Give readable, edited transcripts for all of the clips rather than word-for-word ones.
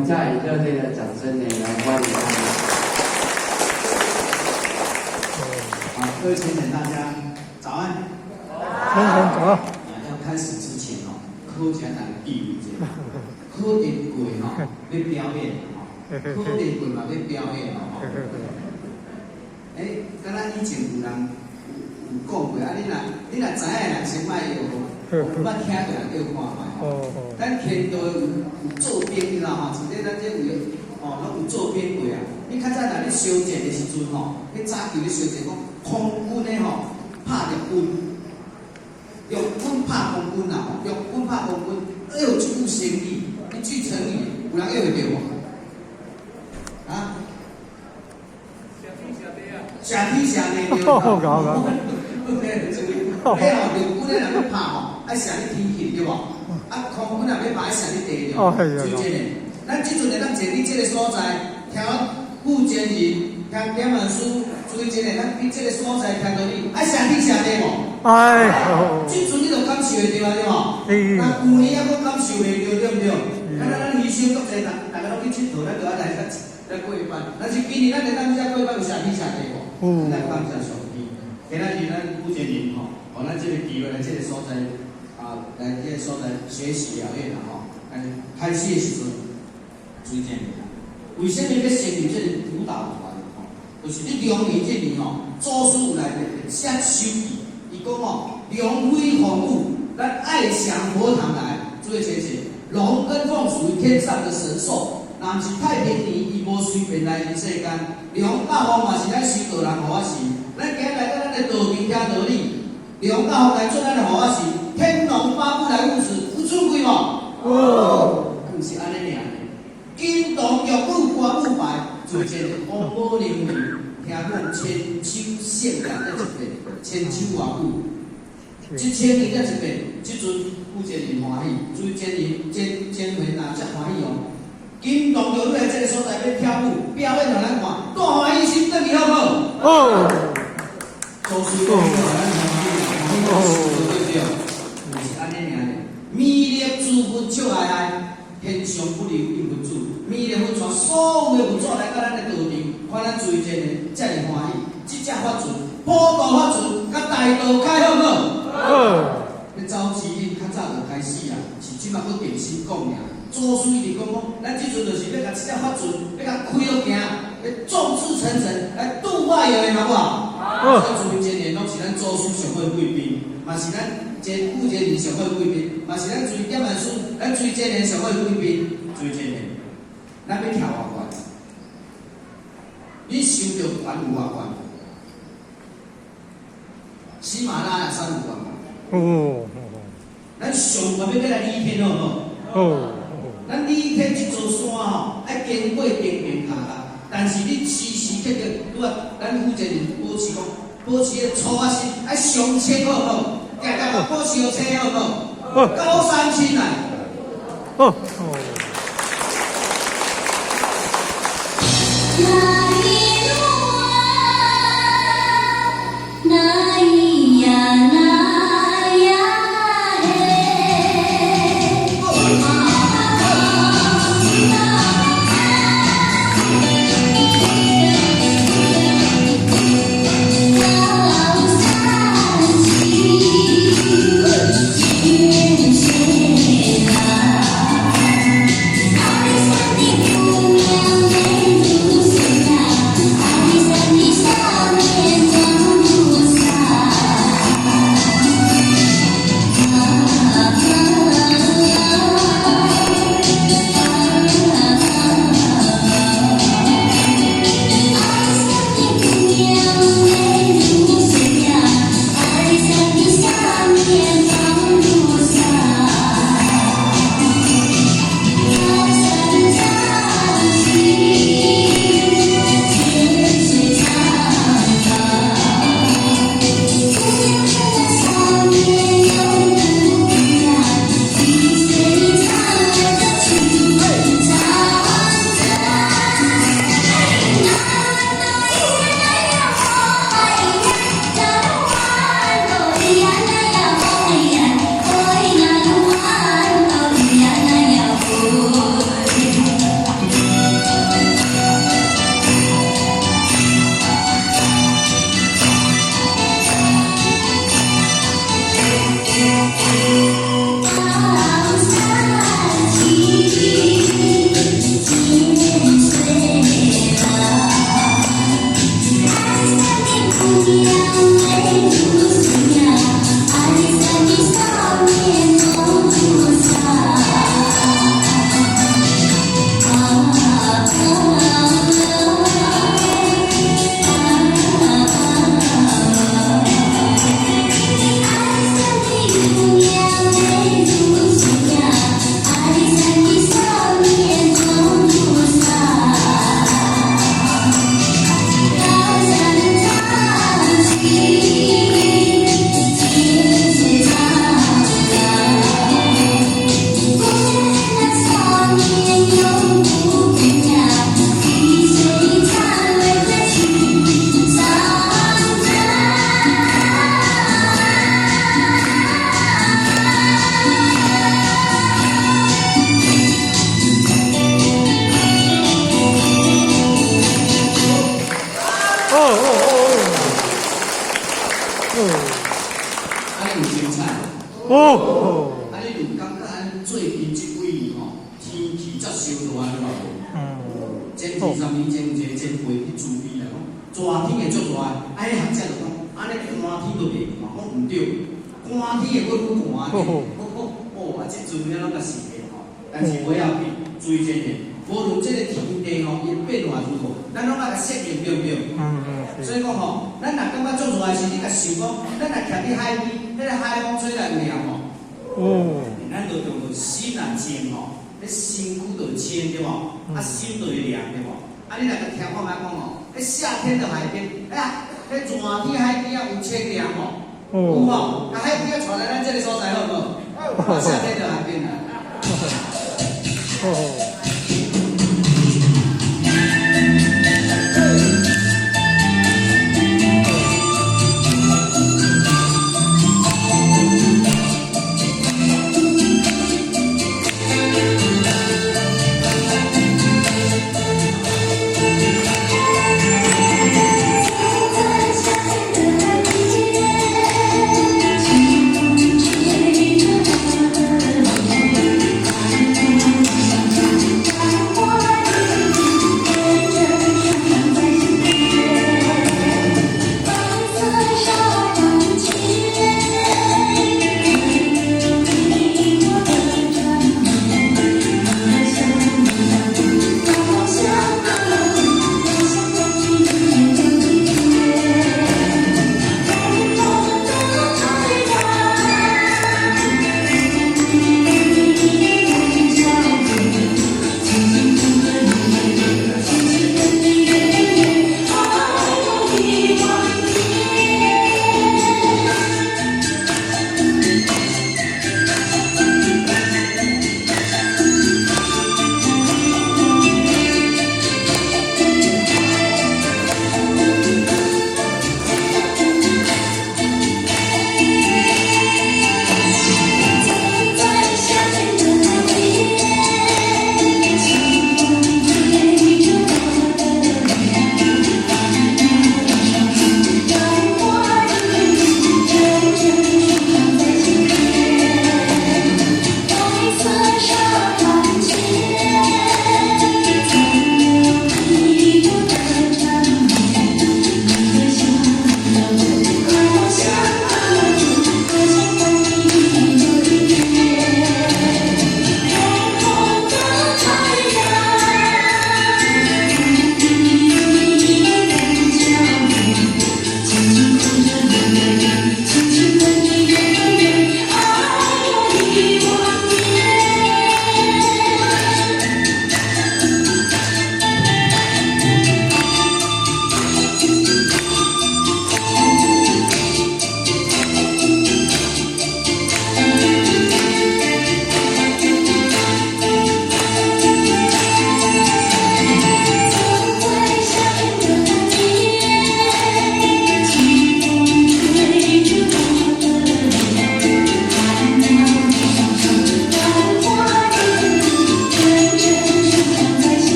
們再以熱烈的掌聲呢來歡迎他們。好，各位淺淺大家早安。淺淺早。啊，要開始之前哦，考請大家記一下，考驗過吼，欲表演吼，考驗過嘛欲表演哦。欸，敢若以前有人有講過啊，你若知影的人先莫搖吼，我捌聽過人叫看覓吼。咱天道有做兵，你知道吼？像這咱這位哦，攏有做兵過啊。你較早若咧相戰的時陣吼，彼早期咧相戰講空軍的吼，拍陸軍，陸軍拍空軍啦，吼，陸軍拍空軍，會有這句成語，一句成語，有人會會著無？啊？謝天謝地對。好搞搞。彼吼陸軍的人欲拍吼，愛射咧天氣對無？啊，空軍若欲拍愛射咧地對。所以這個，咱這陣會當坐佇這個所在，聽傅堅仁、聽點萬書，注意這個，咱佇這個所在聽著你，愛謝天謝地無？哎。這陣你就感受會著啊，對無？那舊年猶閣感受袂著，對毋對？咱魚生國際，逐家攏去𨑨迌，咱就愛來來過一擺。但是今年咱會當遮過一擺有謝天謝地無？咱感謝上帝。今仔日咱傅堅仁吼，予咱這個機會來這個所在啊，來這個所在學習表演啦吼。但是開始的時陣，最正的啦。為什麼欲成立這個舞蹈團？吼，就是佇龍年這年吼，祖師有來寫手記，伊講吼，龍飛鳳舞，咱愛上佛堂來，注意這是龍跟鳳屬於天上的神獸，若毋是太平年，伊無隨便來人世間。龍佮鳳嘛是咱修道人護法神，咱今日來到咱的道場聽道理，龍佮鳳來做咱的護法神，天龍八部來護持，有出軌無？有，毋是按呢爾。金童玉女歌舞排，做一個王寶玲聽講千秋聖人才一遍，千秋偌久？1000年才一遍。這陣傅堅仁歡喜，朱堅仁堅堅惠若才歡喜哦。金童玉女來這個所在欲跳舞表演予咱看，大歡喜心轉去好無好？好。祖師講予咱歡喜，歡喜對不對？毋是按呢爾的。彌勒諸佛笑哀哀，天上不留一佛子。彌勒佛帶所有的佛祖來到咱的道場，看咱做這個遮爾歡喜。這隻法船，普渡法船，佮大道開好無好？好。欲走指引較早就開始啊，是這馬閣定心講爾。祖師一直講講，咱這陣就是欲共這隻法船，欲共開落行，欲眾志成城來度化用的，好無好？這諸位真言攏是咱祖師上好的貴賓，嘛是咱這負責人上好的貴賓，嘛是咱追點萬師，咱追真言上好的貴賓，追真言，咱欲徛偌懸？你想著懸有偌懸？喜馬拉雅山有懸無？哦。咱上懸欲欲來理天好無好？哦。咱理天這座山吼，愛經過平平卡卡，但是你時時刻刻，拄啊，咱負責人保持講，保持個粗仔心，愛上清好無好？定定保持予清好無好？高山青來。好。按呢有精彩無？哦，按呢有感覺按最近這幾年吼，天氣才燒熱安怎無？前二十年前有一個前輩去自卑啦，講熱天會足熱，啊，彼學者就講，按呢寒天都袂寒，講毋對，寒天會閣愈寒。哦哦，啊，這陣了攏較是的吼，但是無要緊，注意這個，無論這個天地吼，伊變化如何，咱攏愛共適應，對毋對？所以講吼，咱若感覺足熱的時，你共想講，咱若徛佇海邊，彼個海風吹來有涼無？哦。咱就用著心若靜吼，彼身軀就清對無？啊，心就會涼對無？啊，你若共聽看覓講吼，彼夏天的海邊，哎呀，彼熱天海邊仔有清涼無？有無？啊，海邊仔帶來咱這个所在好無？啊，夏天的海邊啊。哦。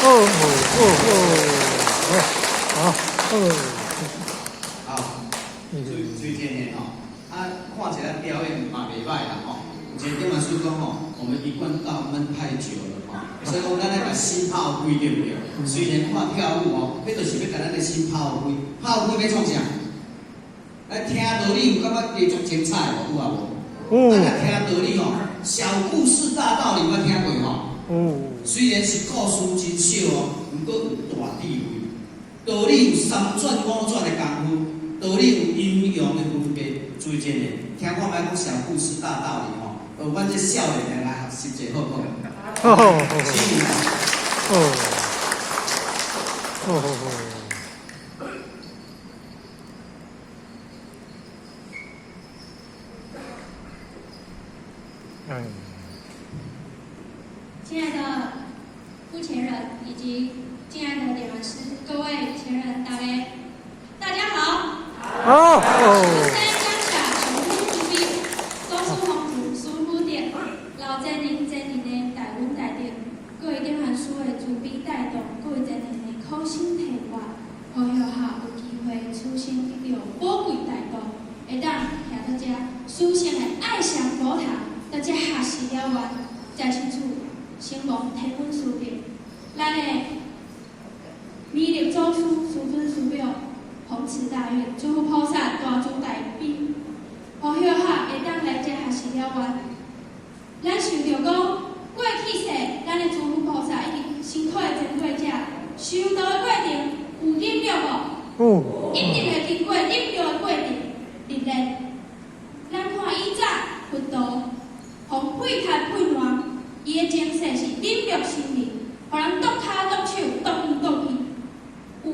哦哦哦，好，哦。好，水水天的吼，啊，看起來表演嘛袂歹啦吼。有一個點仔說講吼，我們一貫道悶太久了吼，所以講咱愛共心拋開對毋對？雖然看跳舞吼，彼就是欲共咱的心拋開，拋開欲創啥？來聽道理有感覺加足精彩無？有啊無？啊，若聽道理吼，小故事大道理，捌聽過吼？雖然是故事真少哦，毋過有大智慧。道理有三轉五轉的功夫，道你有陰陽的分別，注意一下，聽我莫講小故事大道理吼，阮這少年的來學習者好無好？哦請。哦哦哦。嗯。親愛的膚淺人以及敬愛的點燃師，各位前人，大家好。好。三江峡雄風慈悲，祖師弘主師父殿，老真人真人的大恩大德，各位點燃師的慈悲帶動，各位真人的苦心提拔，予學校有機會此生得到寶貴大道，會當徛佇遮殊勝的愛上佛堂，佇遮學習了完，再親處承蒙天恩師德，咱的彌勒祖師、師尊師表、弘慈大願、諸佛菩薩大慈大悲，予學校會當來遮學習了完。咱想著講，過去世，咱的諸佛菩薩以及辛苦的前過者，修道的過程有忍辱無？有。一定會經過忍辱的過程歷練。咱看以早佛陀，予廢塔廢爛，伊的前世是忍辱心靈，予人剁跤剁手剁耳剁鼻，有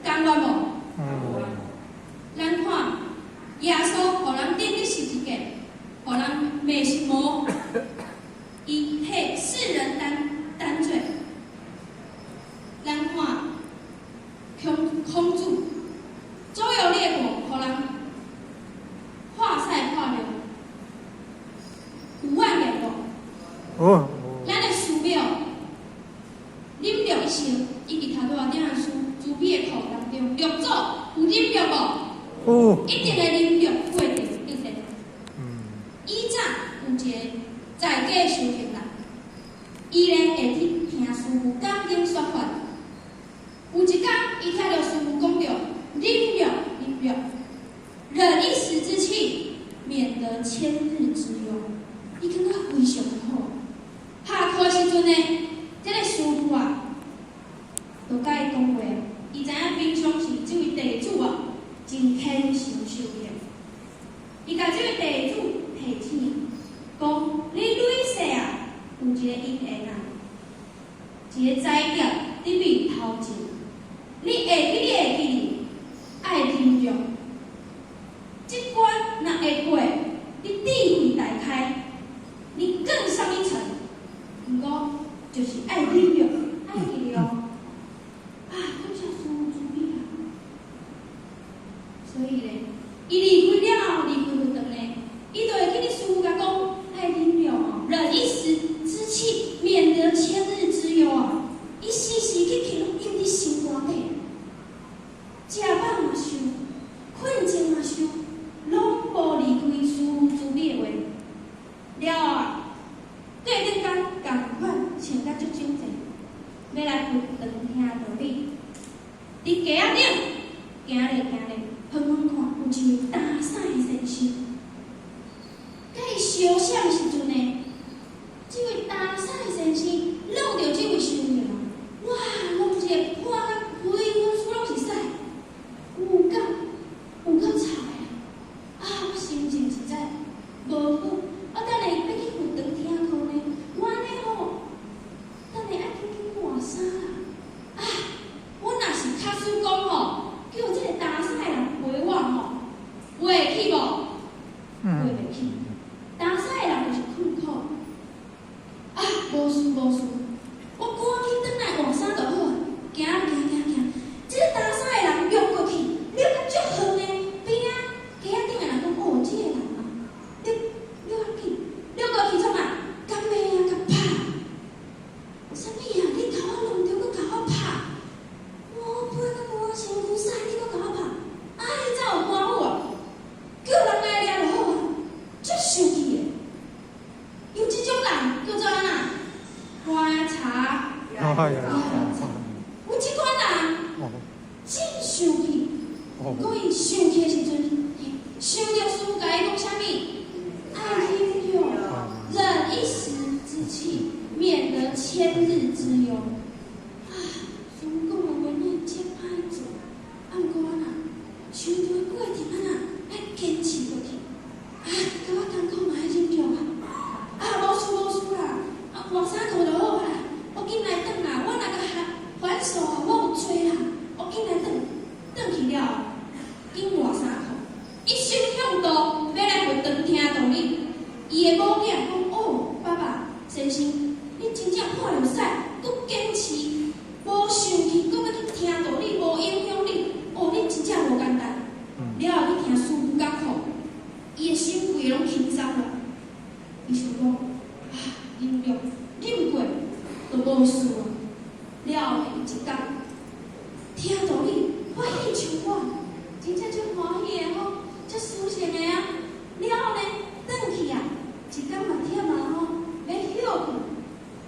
甘願無？嗯。咱看耶穌，予人釘佇十字架，予人罵是魔，伊替世人擔罪。咱看孔子，周遊列國，予人畫賽畫流，有怨言無？哦。咱的師表忍辱一生，以及頭拄仔點燃師慈悲的課當中，六祖有忍辱無？有。一定會忍辱過程歷練。以早有一個在家修行人，伊呢會去聽師父講經說法。有一工，伊聽著師父講著忍辱，忍辱，忍一時之氣，免得千日之憂。伊感覺非常好。下課時陣呢，這個師父啊，就佮伊講話。伊知影平常時這位弟子啊，真虔誠修行。伊共這位弟子提醒，講你累世啊，有一個因緣啊，一個災劫佇面頭前，你會記你會記得，愛忍辱。這關若會過，你智慧大開，你更上一層。毋過就是愛忍辱，愛記得哦。啊，感謝師父慈悲啊！所以咧，伊離開了後，離開佛堂咧，伊就會記得師父共講，愛忍辱哦，忍一時之氣，免得千日之憂啊！伊時時刻刻攏胤佇心肝底，食飽嘛想，睏前嘛想，攏無離開師父慈悲的話。了後啊，隔頂工仝款穿甲足整齊，欲來佛堂聽道理。佇街仔頂行咧行咧，遠遠看有一位擔屎的先生。佮伊相識的時陣呢，這位擔屎的先生挵著這位修行人，哇，攏是破甲規身軀攏是屎，有夠臭的啊！我心情實在無好。啊，等下欲去佛堂聽課呢，我按呢吼，等下愛緊緊換衫啦。啊，我若是假使講吼，叫這個擔屎的人陪我吼，陪會去無？陪袂去。擔屎的人就是困苦。啊，無事無事，我趕緊轉來換衫就好啊。行行行行，這個擔屎的人掠過去，掠甲足遠的邊仔街仔頂的人講：哦，這個人啊，掠掠較緊，掠過去創啊？敢會啊，共拍？啥物啊？你共我弄著，閣共我拍？我背甲規身軀屎，你閣共我拍？啊，你怎有肝有啊？叫人來掠就好啊，足生氣的。有這種人叫做按怎？觀察。哎呀。有這款人，真生氣。毋過伊生氣的時陣，想著師父共伊講啥物？愛忍辱，忍一時之氣，免得千日之憂。啊，師父講的話，哪會這歹做？啊，毋過按怎？修道的過程按怎？愛堅持落去。啊，佮我艱苦嘛愛忍讓啊！啊，無事無事啦，啊，換衫褲就好啊啦。我緊來轉啦，我若共還手啊，我有罪啦。我緊來轉，轉去了後，緊換衫褲。一心向道，欲來佛堂聽道理。伊的某囝講：哦，爸爸，先生，你真正破著屎，閣堅持，無生氣，閣欲去聽道理，無影響你。哦，你真正無簡單。了後去聽師父講課，伊的心規个攏輕鬆啦。伊想講：啊，忍辱，忍過，就無事啊。了後伊一工聽道理，歡喜充滿，真正足歡喜的吼，足舒適的啊。了後呢，轉去啊，一工嘛忝啊吼，欲歇困，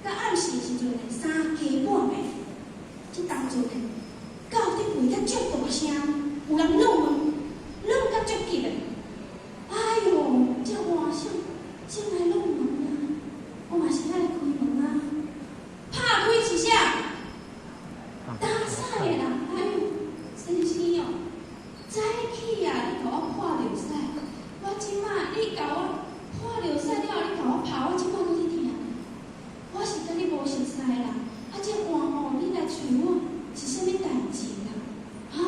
到暗時的時陣呢，3更半暝，這當陣呢，到底櫃甲足大聲，有人敲門，敲甲足急的。哎喲，這晚上進來敲門啊，我嘛是愛開門啊。拍開是啥？打屎的啦！哎喲，先生哦，早起啊，你共我破著屎，我這馬你共我破著屎了後，你共我拍，我這馬閣咧疼。我是佮你無熟似啦，啊，這晚吼你來揣我是啥物代誌啦？哈？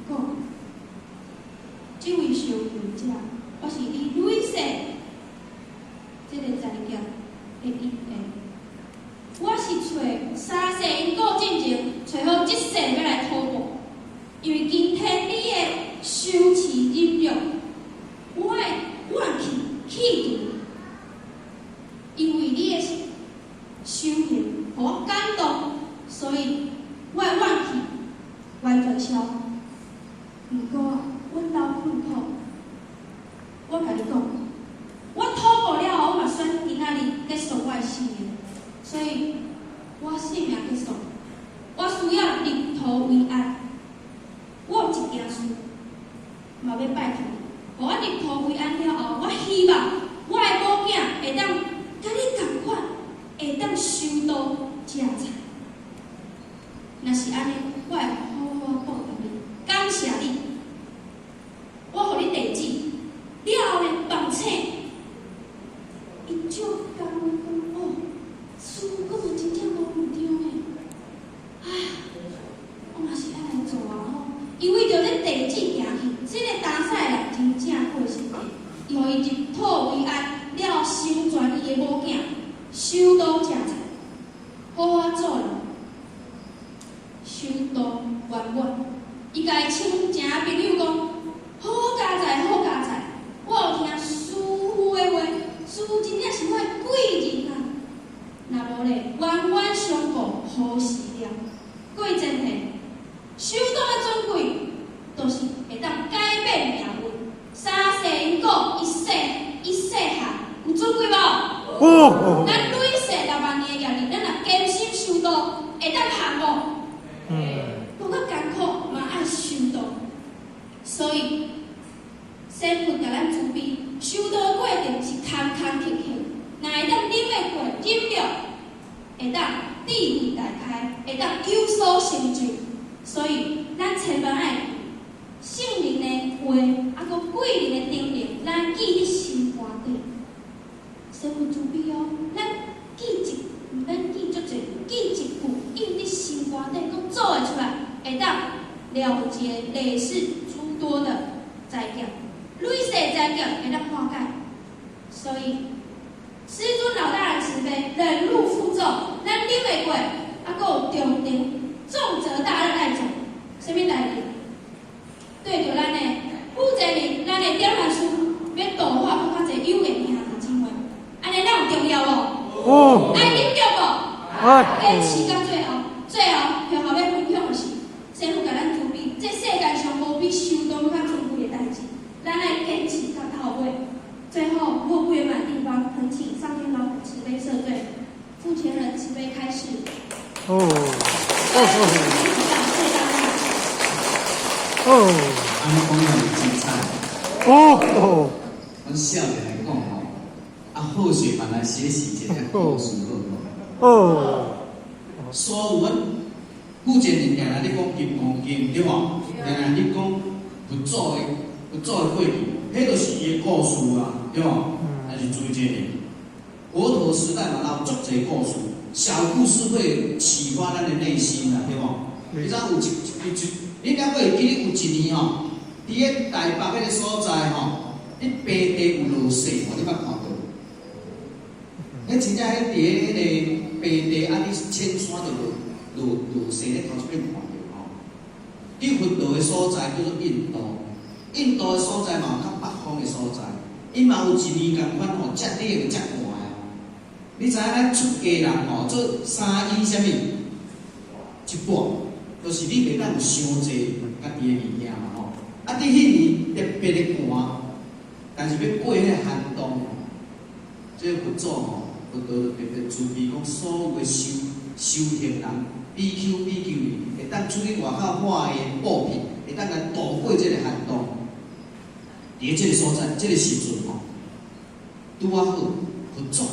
講，這位修行者，我是伊累世這個災劫的因緣。我是揣三世因果進前，揣好這世欲來討報，因為今天你的修持忍辱，我的怨氣去除，因為你的修行予我感動，所以我的怨氣完全消。毋過啊，阮老困苦，我共你講，我討報了後，我嘛選今仔日結束我的生命。所以，我生命結束，我需要入土為安。我有一件事，嘛欲拜託你。予我入土為安了後，我希望我的某囝會當佮你仝款，會當修道食菜。若是按呢，我會好好報答你，感謝你。我予你地址，了後呢，放請。伊足感恩講哦，師父講的真正無毋對呢。唉，我嘛是愛來做啊吼。伊為著這地址行去，這個擔屎人真正過身體，伊予伊入土為安，了後成全伊的某囝，修道食菜，好好做人，修道圓滿。伊共伊親情朋友講：好佳哉，好佳哉！我有聽師父的話，師父真正是我的貴人啊！若無咧，冤冤相報何時了？各位前輩，修道的尊貴，就是會當改變命運。三世因果，一世一世行，有尊貴無？有。咱累世6萬年的業力，咱若堅心修道，會當行無？嗯。無較艱苦嘛愛修道，所以仙佛共咱慈悲，修道的過程是坎坎坷坷，若會當忍會過，忍了，會當智慧大開，會當有所成就。所以咱千萬愛聖人的話，啊，閣貴人的叮嚀，咱記佇心肝底。仙佛慈悲哦，咱記一，毋免記足濟，記一句，印佇心肝底，閣做會出來，會當了結累世諸多的災劫，累世災劫會當化解。所以，師尊老大人慈悲，忍辱負重，咱忍會過，啊，閣有重擔，重責大任愛做，啥物代誌？對著咱的負責人，咱的點傳師，欲度化閣較濟有緣兄弟姊妹，按呢咱有重要無？有。愛忍著無？愛。堅持到最後，最後最後欲分享的是，師父共咱慈悲，這世間上無比修道較尊貴的代誌，咱愛堅持到頭尾。最後，若不圓滿的地方，懇請上天老虎慈悲赦罪，負前人慈悲開示。哦。哦。謝謝大家。哦。按呢講有精彩。哦哦。阮少年來講吼，啊好學嘛來學習一下故事好無？哦。所有阮負責人定定咧講《金剛經》，對無？定你講佛祖的過去，彼就是伊的故事啊，對無？但是注意這個，佛陀時代嘛，有足濟故事，小故事會啟發咱的內心啊，對無？你知有一一一，你敢閣會記得有一年吼，佇個台北彼個所在吼，咧平地有落雪無？你捌看過？彼真正彼佇彼个平地啊，你淺山就落落落雪咧，頭一擺看著吼。佇佛陀的所在叫做印度，印度的所在嘛有較北方的所在，伊嘛有一年仝款吼，遮冷遮寒的。你知影咱出家人吼，做三衣啥物？一半，就是你袂當有傷濟家己的物件嘛吼。啊，佇彼年特別的寒，但是欲過彼个寒冬，這个佛祖吼，佛陀就特別慈悲講，所有的修行人，比丘比丘尼，會當出去外口化的布匹，會當來度過這个寒冬。佇這个所在，這个時陣吼，拄仔好佛祖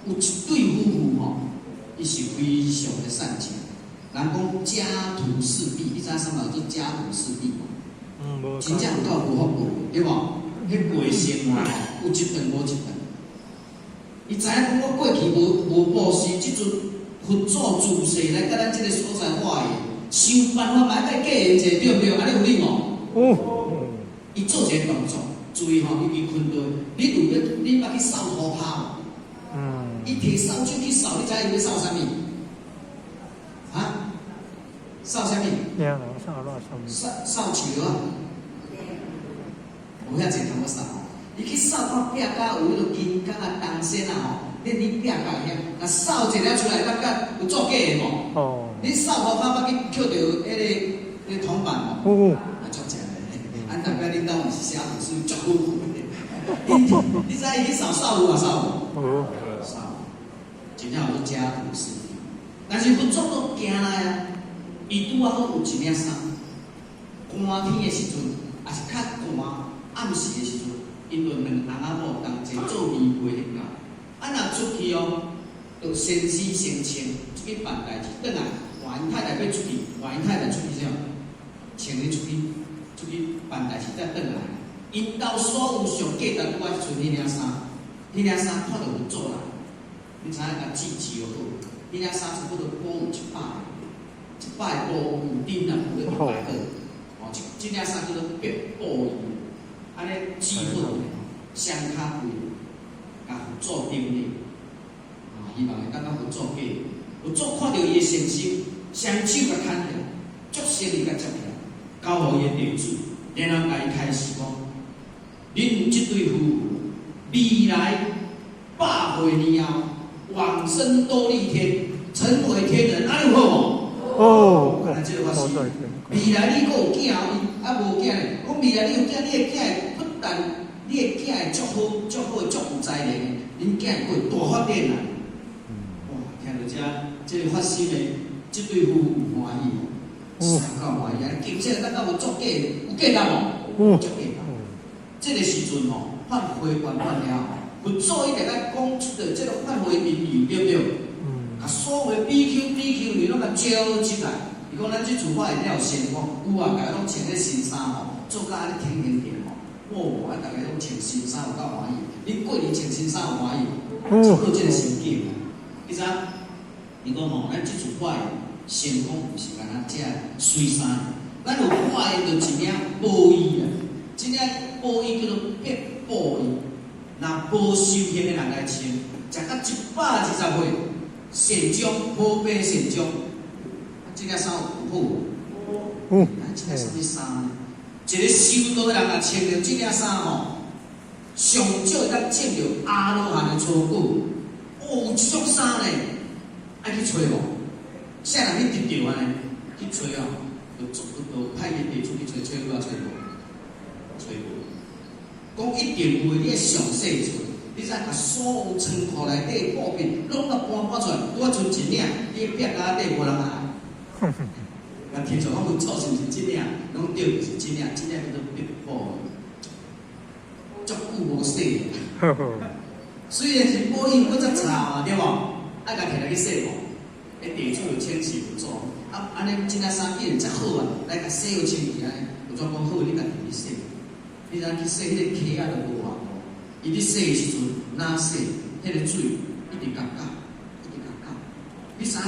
有一對夫婦吼，伊是非常的善巧。人講家徒四壁，你知影啥物叫做家徒四壁無？嗯，無。真正有夠有福報，對無？彼過生活吼，有一頓無一頓。伊知影講我過去無布施，這陣佛祖住世來佮咱這个所在化緣，想辦法嘛愛共過緣者，對毋對？按呢有理無？有。伊做一個動作，注意吼，尤其坤道，你有欲，你捌去掃塗跤無？伊提掃帚去掃，你知影伊欲掃啥物？哈？掃啥物？掃掃樹啊！無遐濟通好掃。伊去掃看壁跤有彼个金剛啊、銅線啊吼，你壁跤遐，若掃一个出來，感覺有做假的無？哦。你掃塗跤捌去抾著彼个銅板無？有。啊，足正的。啊，代表恁兜毋是寫圖書足好的。你知伊去掃掃有啊掃無？有。掃，真正有家徒四壁。但是佛祖都行來啊，伊拄仔好有一領衫，寒天的時陣，抑是較寒暗時的時陣，𪜶就兩翁仔某同齊做棉被彼到。啊，若出去哦，就先生先穿出去辦代誌，轉來換𪜶太太欲出去，換𪜶太太出去啥？穿咧出去辦代誌才轉來。𪜶兜所有上價值拄仔是賰彼領衫，彼領衫看著佛祖來，你知影共折招好，彼領衫差不多保有100個，100個布有頂啊，有咧100個。哦，這領衫叫做白布衣，按呢折好，雙跤跪，共佛祖頂禮，啊，希望會當佮佛祖過。佛祖看著伊的誠心，雙手共牽起來，足誠意共接起來，交予伊的弟子，然後共伊開示講：恁這對夫婦未來百歲年後，往生忉利天，成為天人，按呢有好無？哦，啊，這個法師，未來你閣有囝，伊啊無囝咧。講未來你有囝，你的囝會不但你的囝會足好、足好、足有才能的，恁囝會閣大發展啊！哇，聽著這，這個發心的這對夫婦有歡喜無？相夠歡喜啊！今世咱敢有作假，有價值無？足價值。這個時陣吼，法會圓滿了，佛祖一定愛講出的這個法會因由，對毋對？共所有比丘、比丘尼攏共召集來。伊講咱這次法會了有成功，有啊，逐家攏穿咧新衫吼，做甲按呢挺挺挺吼。哦，啊，逐家攏穿新衫有夠歡喜。恁過年穿新衫有歡喜無？差不多這個心境啊。你知影？伊講吼，咱這次法會成功，毋是干焦這媠衫，咱有化的就一領布衣啊。這領布衣叫做白布衣，若無修行的人來穿，食到120歲，善終無病善終。啊，這領衫有好無？有。啊，這領啥物衫呢？一個修道的人若穿著這領衫吼，上少會當證著阿羅漢的初果。哦，有這種衫呢，愛去揣無？啥人去得著按呢？去揣哦，就做就派伊弟子去揣，揣有啊，揣無？揣無。講一定有的，你愛詳細揣。你知共所有倉庫內底布匹攏共搬搬出來，拄仔賰一領，你壁跤底無人愛。共提出講佛祖是毋是這領？攏對，是這領，這領叫做白布。足久無洗。雖然是布衣，閣遮臭啊，對無？愛共提來去洗無？彼地主就請示佛祖，啊，按呢這領衫既然遮好啊，來共洗予清氣按呢。佛祖講好，你家己去洗。你知影去洗彼个溪仔就無偌厚，伊咧洗的時陣，若洗，彼个水一直共攪，一直共攪。你知影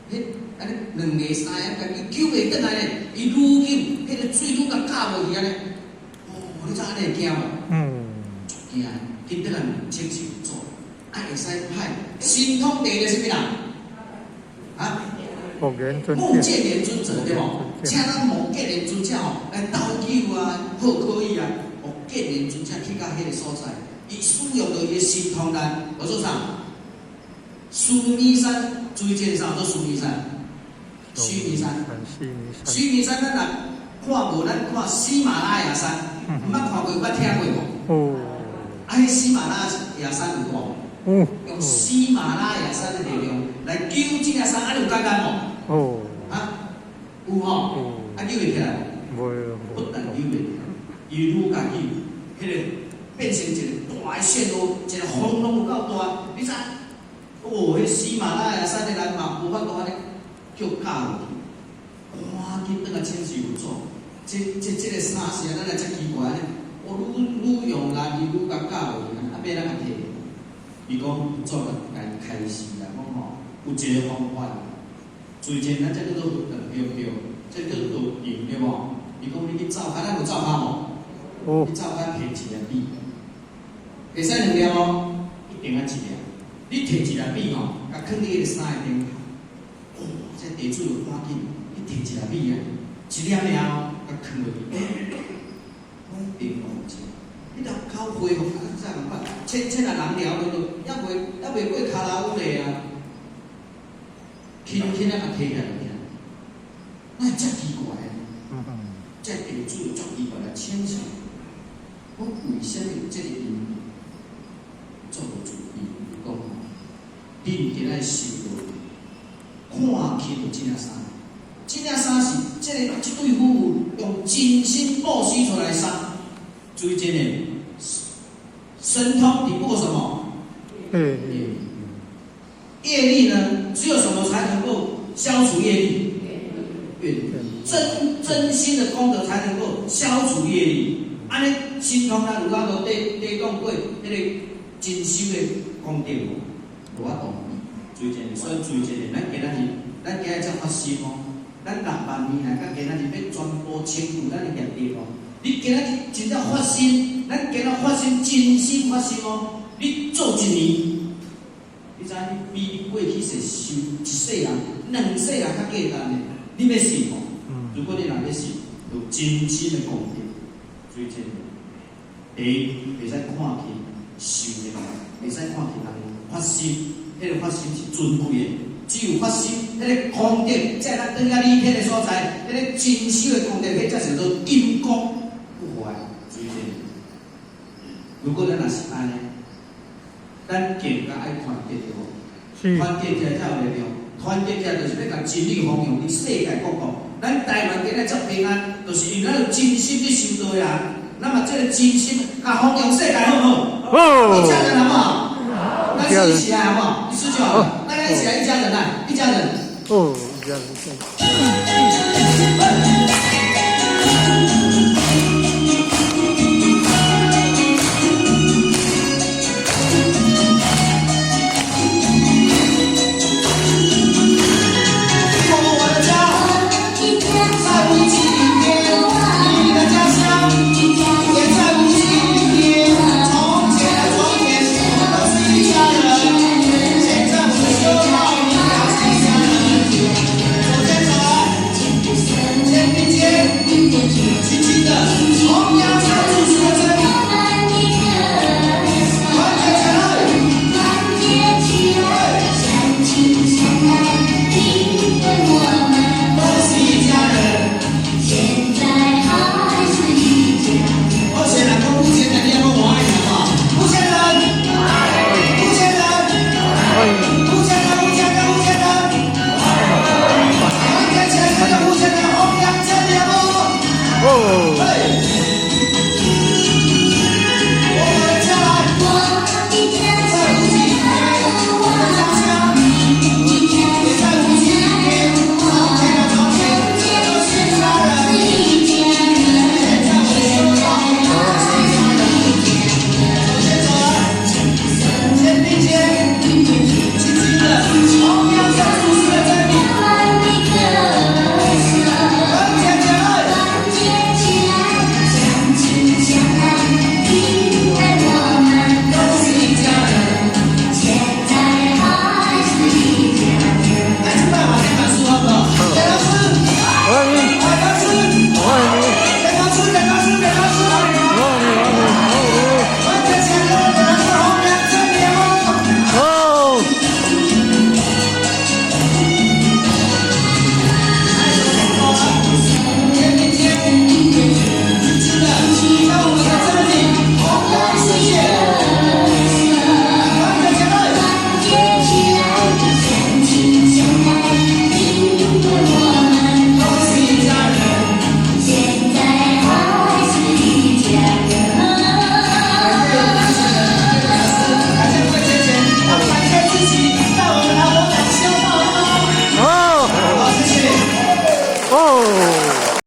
彼彼按呢兩个三个，共伊救袂轉來呢？伊愈救，彼个水愈共攪落去按呢。哦，你知按呢會驚無？足驚，緊轉來請示佛祖，啊會使派神通第一个啥物人？啊？目目犍連尊者對無？請咱目犍連尊者吼來鬥救啊，好可以啊。目犍連尊者去到彼个所在，伊使用著伊的神通力，我說啥？須彌山，注意這個啥？做須彌山。須彌山。須彌山，咱若看無，咱看喜馬拉雅山，毋捌看過，毋捌聽過無？哦。啊，彼喜馬拉雅山有大無？用喜馬拉雅山的力量來救這領衫，按呢有簡單無？哦。啊，有吼？啊，救會起來無？不但救袂起來，伊愈共救，彼个變成一個大的漩渦，一個風浪有夠大。你知？哦，彼喜馬拉雅山的人嘛，無法度按呢叫咬落去，趕緊轉來請示佛祖。這個衫是按怎來遮奇怪呢？我愈愈用力，伊愈共咬落去，啊，欲按怎共提？伊講佛祖共伊開示啦，講吼有一個方法，最近咱這叫做佛堂廟廟，這叫做道場對無？伊講你去灶跤，咱有灶跤無？哦。你灶跤提一粒米，會使兩粒哦，一定愛一粒。你提一粒米吼，共囥佇彼个衫的頂頭。哦，這地主就趕緊，你提一粒米啊，一粒爾哦，共囥落去，攏平落去。你著口恢復啊，這共款，淺淺啊人聊落落，猶未過跤蹻咧啊，輕輕啊共提起來就起來，哪會遮奇怪啊？這地主就足奇怪來請示，講為啥物有這个因緣？做無注意，伊講吼，恁今仔修道，看起著這領衫，這領衫是這个這對夫婦用真心布施出來的衫，注意這個神通抵過什麼？業力。業力呢？只有什麼才能夠消除業力？願力。真心的功德才能夠消除業力。按呢，神通咱有法度抵擋過彼个真修的功德無？無法度。注意這個，所以注意這個，咱今仔日，咱今仔日才發心哦。咱6萬年來，到今仔日欲全部清除咱的業力哦。你今仔日真正發心，咱今仔發心，真心發心哦。你做一年，你知影你比你過去世修一世人、兩世人較簡單呢？你欲信無？如果你若欲信，有真心的功德，注意這個。第一，袂使看輕修的人，袂使看輕人發心，彼个發心是尊貴的。只有發心，彼个功德，才會當轉到理天的所在，彼个真修的功德，彼才是叫做金剛不壞。注意這個。如果咱若是按呢，咱更加愛團結對無？團結起來才有力量。團結起來就是欲共真理弘揚佇世界各國。咱台灣今仔遮平安，就是因為咱有真心去修道的人。那麼這個真心，共弘揚世界好毋好？好。一家人好不好？咱是一起來好不好？一次就好了。大家一起來，一家人來，一家人。哦，一家人。哦。